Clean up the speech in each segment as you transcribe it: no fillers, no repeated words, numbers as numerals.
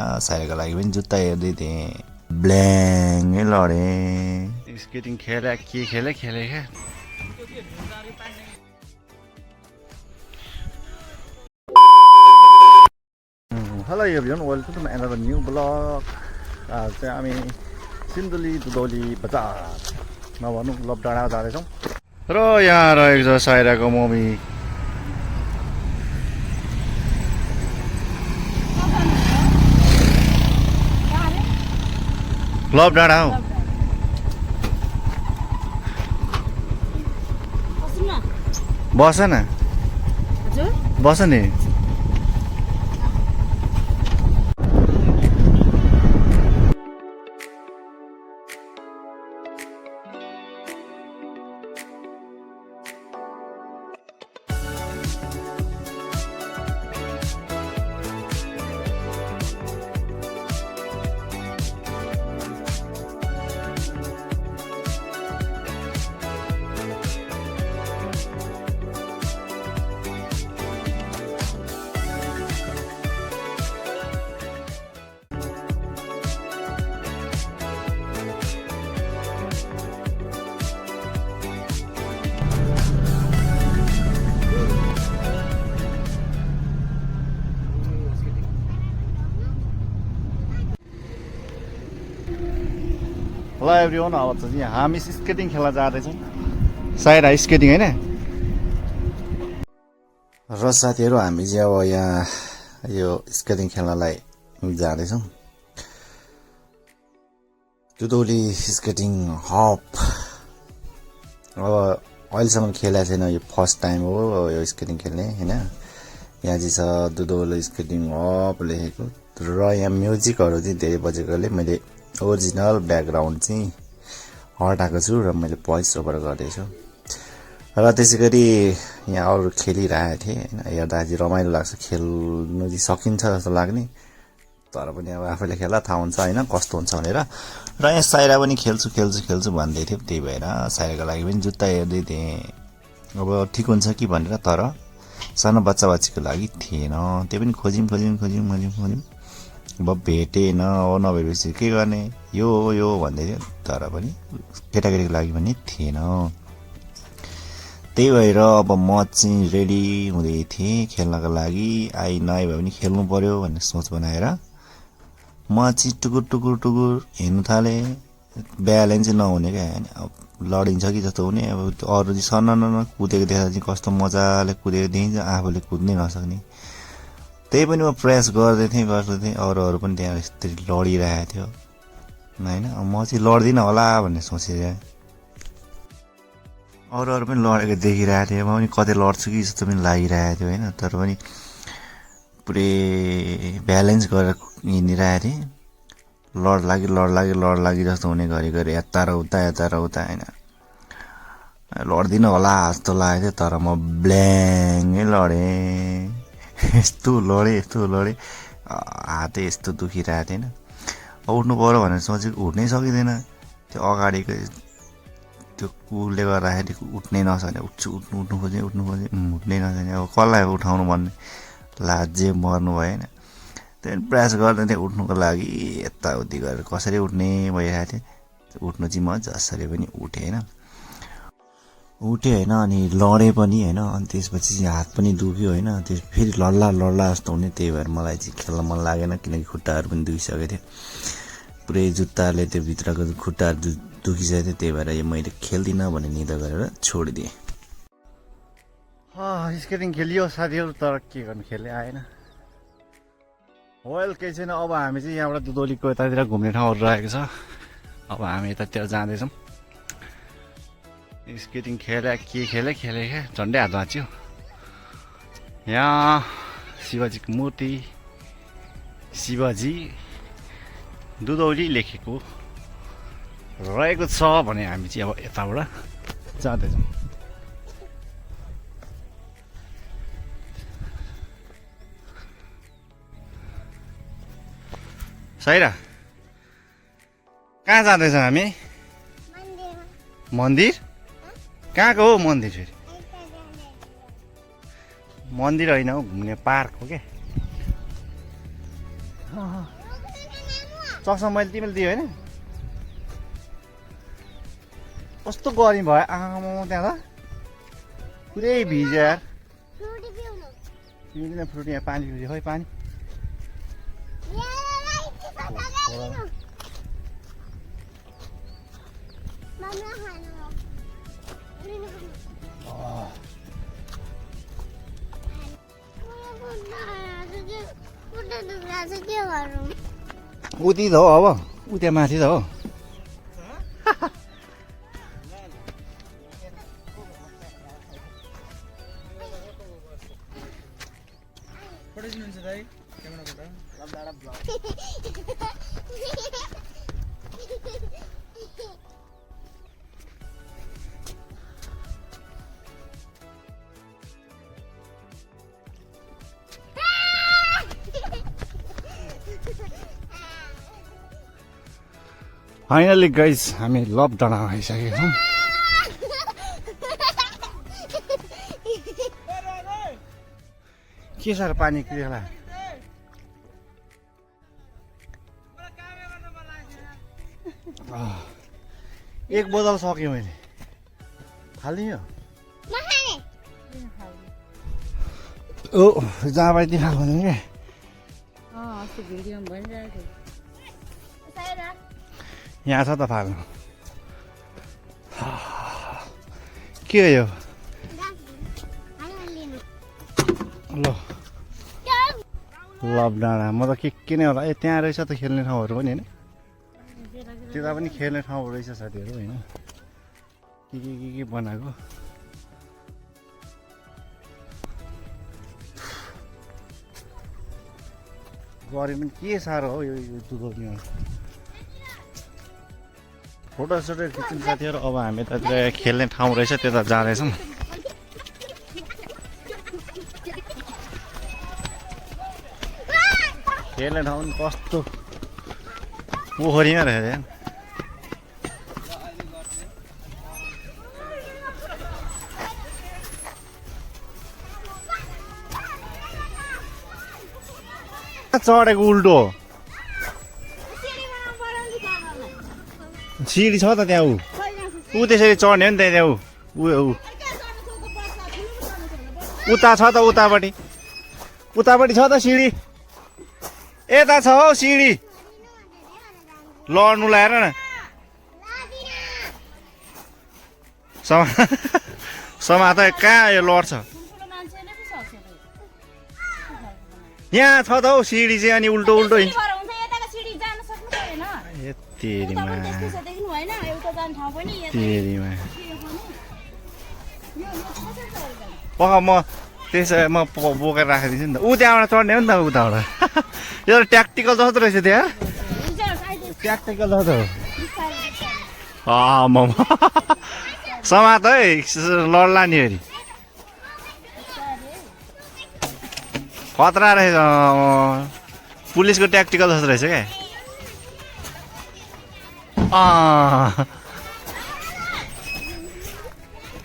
साइराको लागि पनि जुत्ता हेर्दै थिएँ, ब्ल्याङ्गै लडेँ। स्केटिङ खेले के खेले क्या। Hello everyone, welcome to another new vlog. आज चाहिँ हामी सिन्धुली दुधौली बजारमा भनौँ लभ डाँडा जाँदैछौँ र यहाँ रहेको छ साइराको मम्मी। लभ डाँडा हो, बस न, बस नि। ल एभ्रिवन, अब चाहिँ हामी स्केटिङ खेल्न जाँदैछौँ। साइरा स्केटिङ होइन र साथीहरू, हामी चाहिँ अब यहाँ यो स्केटिङ खेल्नलाई जाँदैछौँ। दुधौली स्केटिङ हब अब अहिलेसम्म खेलेको छैन, यो फर्स्ट टाइम हो यो स्केटिङ खेल्ने होइन। यहाँ चाहिँ छ दुधौली स्केटिङ हब लेखेको र यहाँ म्युजिकहरू चाहिँ धेरै बजेकोले मैले ओरिजिनल ब्याकग्राउन्ड चाहिँ हटाएको छु र मैले भोइस ओभर गर्दैछु। र त्यसै गरी यहाँ अरू खेलिरहेको थिएँ होइन, हेर्दा चाहिँ रमाइलो लाग्छ, खेल्नु चाहिँ सकिन्छ जस्तो लाग्ने, तर पनि अब आफैले खेल्दा थाहा हुन्छ होइन कस्तो हुन्छ भनेर। र यहाँ साइरा पनि खेल्छु भन्दै थियो, त्यही भएर साइराको लागि पनि जुत्ता हेर्दै थिएँ अब ठिक हुन्छ कि भनेर। तर सानो बच्चाको लागि थिएन, त्यो पनि खोज्यौँ अब भेटेन हो। नभएपछि के गर्ने, यो भन्दै थियो, तर पनि केटाकेटीको लागि पनि थिएन। त्यही भएर अब म चाहिँ रेडी हुँदै थिएँ खेल्नको लागि। नआए भए पनि खेल्नु पर्यो भन्ने सोच बनाएर म चाहिँ टुकुर हिँड्नु थालेँ। ब्यालेन्स चाहिँ नहुने क्या, अब लडिन्छ कि जस्तो हुने। अब अरू चाहिँ सन्न कुदेको देख्दा चाहिँ कस्तो मजाले कुदेको देखिन्छ, आफूले कुद्नै नसक्ने। त्यही पनि म प्रयास गर्दै थिएँ। अरूहरू पनि त्यहाँ यसरी लडिरहेको थियो होइन। म चाहिँ लड्दिनँ होला भन्ने सोचेर अरूहरू पनि लडेको देखिरहेको थिएँ। म पनि कतै लड्छु कि जस्तो पनि लागिरहेको थियो होइन। तर पनि पुरै ब्यालेन्स गरेर हिँडिरहेको थिएँ। लड लागि जस्तो हुने गरी यता र उता होइन। लड्दिनँ होला जस्तो लागेको थियो, तर म ब्ल्याङ्गै लडेँ। यस्तो लडेँ हातै यस्तो दुखिरहेको थिएन। उठ्नु पऱ्यो भनेर सोचेको, उठ्नै सकिँदैन। त्यो अगाडिको त्यो कुलले गर्दाखेरि उठ्नै नसक्ने, उठ्नु खोजेँ उठ्नै नसक्ने। अब कसलाई उठाउनु भन्ने लाजे मर्नु भयो होइन। त्यहाँदेखि प्रयास गर्दै थिएँ उठ्नुको लागि, यताउति गरेर कसरी उठ्ने भइरहेको थिएँ। उठ्नु चाहिँ म जसरी पनि उठेँ होइन। अनि लडेँ पनि होइन। अनि त्यसपछि चाहिँ हात पनि दुख्यो होइन। त्यो फेरि लड्ला जस्तो हुने। त्यही भएर मलाई चाहिँ खेल्न मन लागेन, किनकि खुट्टाहरू पनि दुखिसकेको थियो। पुरै जुत्ताले त्यो भित्रको खुट्टाहरू दुखिसकेको थियो। त्यही भएर यो मैले खेल्दिनँ भन्ने निधो गरेर छोडिदिएँ। स्केटिङ खेलियो साथीहरू, तर के गर्नु, खेल्दै आएन। वेल केही छैन। अब हामी चाहिँ यहाँबाट दुधौलीको यतातिर घुम्ने ठाउँहरू रहेको छ। अब हामी यतातिर जाँदैछौँ। स्केटिङ खेले क्या, झन्डै हात भाँच्यो। यहाँ शिवजीको मूर्ति, शिवजी दुधौली लेखेको रहेको छ भने हामी चाहिँ अब यताबाट जाँदैछौँ। साइरा कहाँ जाँदैछौँ हामी? मन्दिर? कहाँको हो मन्दिर? फेरि मन्दिर होइन हौ, घुम्ने पार्क हो क्या। चस्मा मैले तिमीले दियो होइन कस्तो गर्मी भयो आमा त्यहाँ त पुरै भिज्यो यार पिउँदिन फ्रुट यहाँ पानी पिउँछ खै पानी उति त हो अब उ त्यहाँ माथि त हो फाइनली गाइस हामी लभ डाँडा आइसकेका छौँ के साह्रो पानी क्रियाला एक बोतल सक्यो मैले खालियो ओ जहाँ पाइ त्यहाँ भन्नु क्या यहाँ छ त फाल्नु के हो यो ल लभ डाँडा म त के नै होला ए त्यहाँ रहेछ त खेल्ने ठाउँहरू पनि होइन त्यता पनि खेल्ने ठाउँहरू रहेछ साथीहरू होइन के बनाएको गरे पनि के साह्रो हो यो दुधौलीमा फोटोसोटो खिच्ने साथीहरू अब हामी त खेल्ने ठाउँ रहेछ त्यता जाँदैछौँ खेल्ने ठाउँ पनि कस्तो पोखरीमा रहेछ चढेको उल्टो सिडी छ त त्यहाँ ऊ त्यसरी चढ्ने हो नि त्यहाँ उता छ त उतापट्टि छ त सिडी यता छ हौ सिडी लड्नु लाएर न समात कहाँ यो लड्छ यहाँ छ त हौ सिडी चाहिँ अनि उल्टो म त्यसो म बोकेर राखिदिन्छु नि त ऊ त्यहाँबाट चढ्ने हो नि त उताबाट यो ट्याक्टिकल जस्तो रहेछ त्यहाँ ट्याक्टिकल जस्तो म समात है लड्ला नि फेरि खतरा रहेछ पुलिसको ट्याक्टिकल जस्तो रहेछ क्या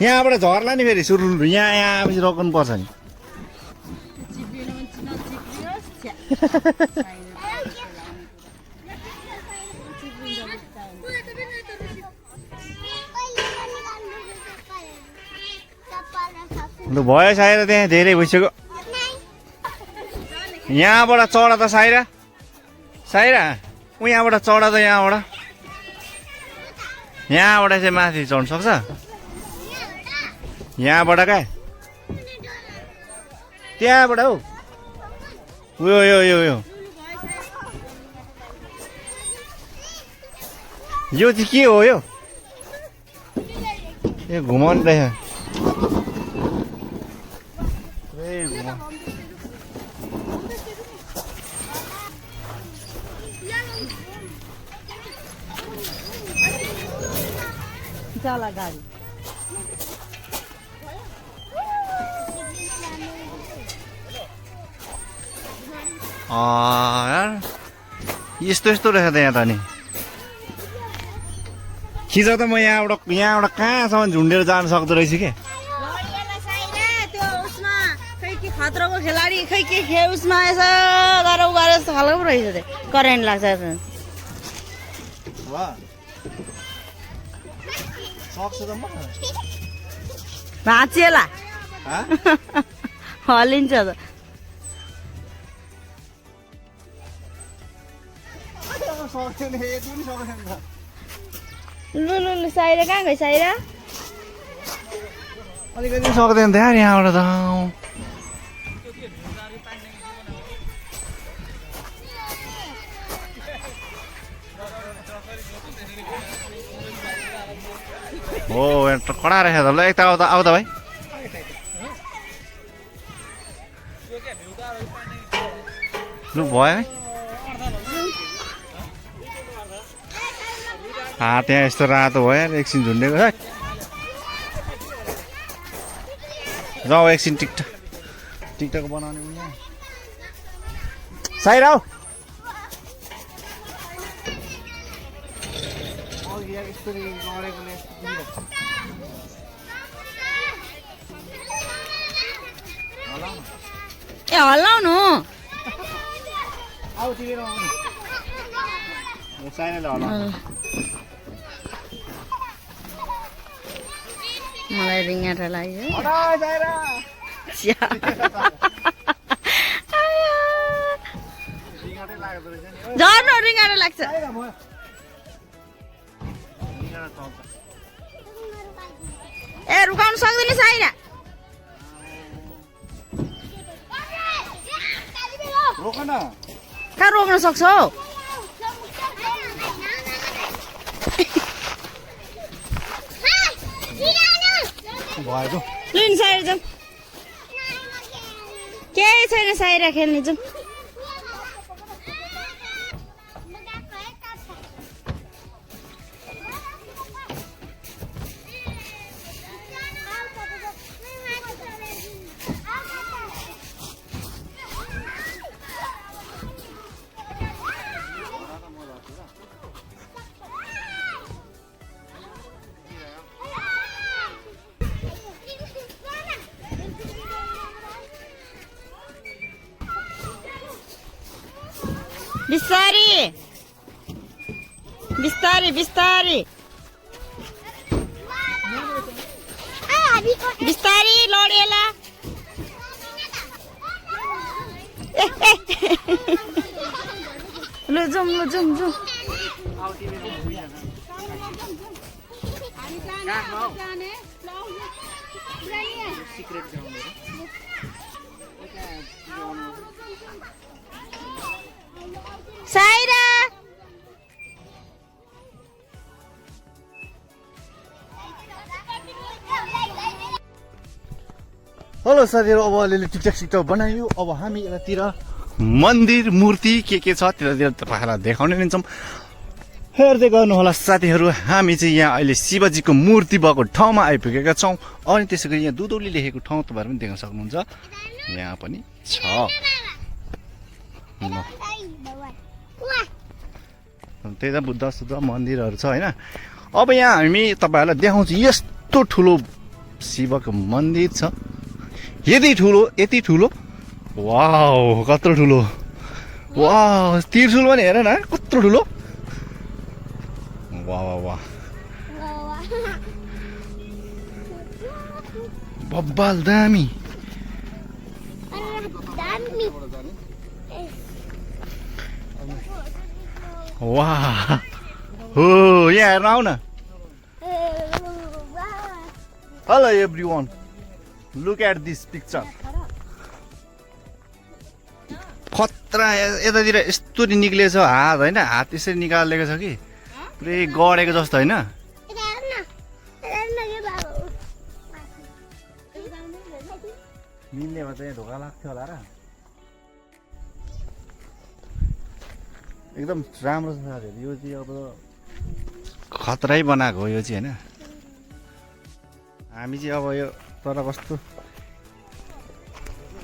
यहाँबाट झर्ला नि फेरि सुरु यहाँ आएपछि रोक्नु पर्छ नि भयो सायद त्यहाँ धेरै भइसक्यो यहाँबाट चढ त साइरा ऊ यहाँबाट चढ त यहाँबाट चाहिँ माथि चढ्नु सक्छ यहाँबाट क्या त्यहाँबाट हौ यो चाहिँ के हो यो ए घुमाउनु रहेछ चला गाडी यार यस्तो रहेछ त यहाँ त नि खिच त म यहाँबाट कहाँसम्म झुन्डेर जान सक्दो रहेछ के खतराको खेलाडी खै के उसमा यसो गरेर जस्तो खालको रहेछ करेन्ट लाग्छ वाह सक्छ त म भाँचिएला हलिन्छ त लु लु लु साइरा कहाँ गयो साइरा अलिकति सक्दैन त यार यहाँबाट त हो कडा रहेछ त ल एक त आउ त भाइ लु भयो है त्यहाँ यस्तो रातो भयो यार एकछिन झुन्डेको छ जाऊ एकछिन टिकटक बनाउने उनी साइरा हौ ए हल्लाउनु मलाई रिङ्गाटा लाग्यो झर्नु रिङ्गाटा लाग्छ ए रुकाउनु सक्दैन साइरा रोक न कहाँ रोक्न सक्छौ भएको लिनु साइरा जाउँ केही छैन साइरा खेल्ने जाउँ बिस्तारी बिस्तारी बिस्तारी बिस्तारी लडेला लु जाउँ लु जाउँ जाउँ साइरा हेलो साथीहरू अब अलिअलि टिकटक बनायो अब हामी यतातिर मन्दिर मूर्ति के छ त्यतातिर तपाईँहरूलाई देखाउने नै छौँ हेर्दै गर्नुहोला साथीहरू हामी चाहिँ यहाँ अहिले शिवजीको मूर्ति भएको ठाउँमा आइपुगेका छौँ अनि त्यसै गरी यहाँ दुधौली लेखेको ठाउँ तपाईँहरू पनि देख्न सक्नुहुन्छ यहाँ पनि छ त्यही त बुद्ध मन्दिरहरू छ होइन अब यहाँ हामी तपाईँहरूलाई देखाउँछु यस्तो ठुलो शिवको मन्दिर छ यति ठुलो वाउ कत्रो ठुलो वाउ त्रिशूल पनि हेर न कत्रो ठुलो वाह वाह वाह बब्बाल दामी वाह हो यहाँ हेर्न आऊ न hello everyone look at this picture खतरा यतातिर यस्तो निक्लेछ हात होइन हात यसरी निकालेको छ कि पुरै गडेको जस्तो होइन मिल्ने भए चाहिँ ढोका लाग्थ्यो होला र एकदम राम्रो छ साथीहरू यो चाहिँ अब खतरै बनाएको हो यो चाहिँ होइन हामी चाहिँ अब यो तर कस्तो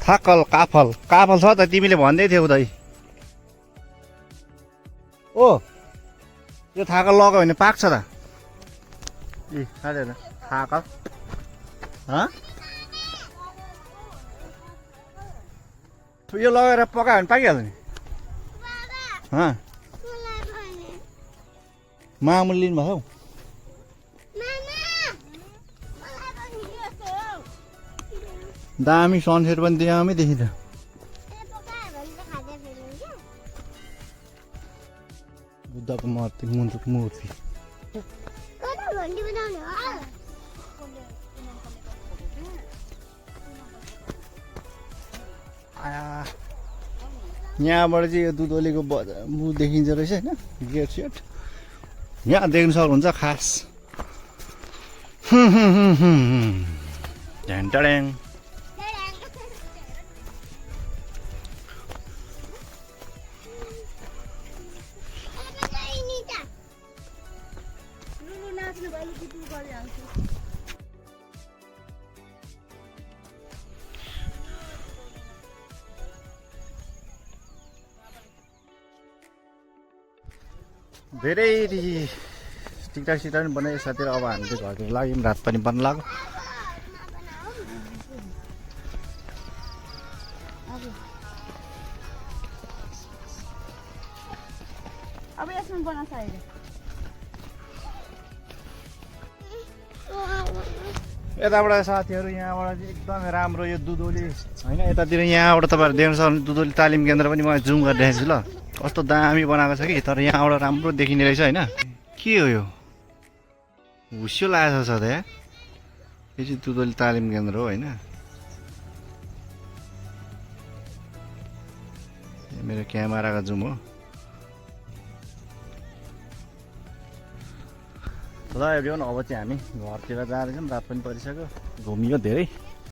थाकल काफल छ त तिमीले भन्दै थियौ दाइ ओ यो थाकल लगायो भने पाक्छ त ए साथीहरू थाकल यो लगाएर पकायो भने पाकिहाल्छ नि मामुले लिनुभएको हौ दामी सनसेट पनि दामी देखिन्छ बुद्धको मूर्ति यहाँबाट चाहिँ यो दुधौलीको बजार देखिन्छ रहेछ होइन गेट सेट यहाँ देख्न सक्नुहुन्छ खास झ्यान्टाड्याङ धेरै टिकटाक सिकटाक पनि बनायो साथीहरू अब हामी चाहिँ घरतिर लाग्यौँ रात पनि बन्द लाग्यो अब यसमा बनाउँछ अहिले यताबाट साथीहरू यहाँबाट चाहिँ एकदमै राम्रो यो दुधौली होइन यतातिर यहाँबाट तपाईँहरू देख्न सक्नुहुन्छ दुधौली तालिम केन्द्र पनि म जुम गरिरहेको छु ल कस्तो दामी बनाएको छ कि तर यहाँबाट राम्रो देखिने रहेछ होइन के हो यो हुस्यो लागेको छ त यहाँ यो चाहिँ दुधौली तालिम केन्द्र हो होइन मेरो क्यामेराको जुम हो ल एभ्रिवान अब चाहिँ हामी घरतिर जाँदैछौँ रात पनि परिसक्यो घुमियो धेरै